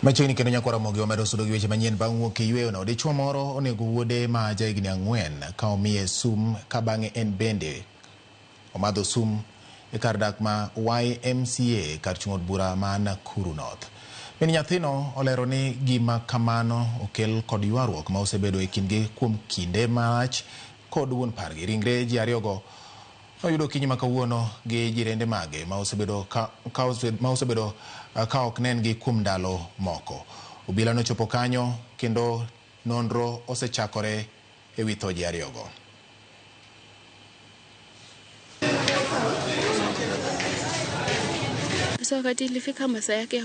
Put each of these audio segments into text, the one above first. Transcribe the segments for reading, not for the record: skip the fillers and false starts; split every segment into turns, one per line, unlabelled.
Machiegni kendo nyakwara Ramogi omedo sudo gi weche manyien bang' wuok e yweyono. Dichuo moro onego wuode ma jahigni 4 ka omiye sum ka bang'e en bende omadho sum e kar dak ma YMCA kar chung' od bura ma Nakuru North. Min nyathino olero ni gima kamano okel kod ywaruok ma osebedo e kindgi kuom kinde malach kod wuon pargi. Ringre ji ariyogo noyudo okinyi ma kawuono gi jirende mage ma osebedo ka ok nen gi kuom ndalo moko. Obila nochopo kanyo kendo nonro osechakore e wi tho ji ariyogo.
Sasa wakati ilifika masaa yake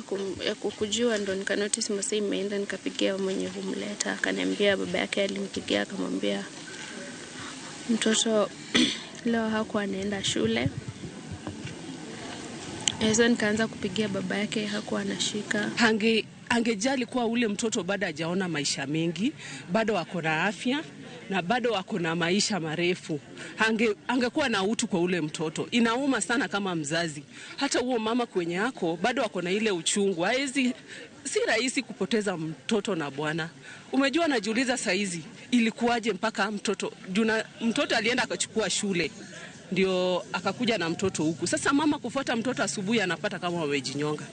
ya kukujiwa ndo nika notice masaa imeenda, nikapigia mwenye kumleta, akaniambia baba yake alimpigia akamwambia mtoto leo hakuwa anaenda shule. Sasa nikaanza kupigia baba yake, hakuwa anashika.
Angejali kuwa ule mtoto bado hajaona maisha mengi, bado ako na afya na bado ako na maisha marefu. Angekuwa na utu kwa ule mtoto. Inauma sana kama mzazi. Hata huo mama kwenye yako bado ako na ile uchungu. Haezi, si rahisi kupoteza mtoto na bwana. Umejua, najiuliza saizi ilikuwaje mpaka mtoto, juna, mtoto alienda akachukua shule ndio akakuja na mtoto huku. Sasa mama kufuata mtoto asubuhi anapata kama wamejinyonga.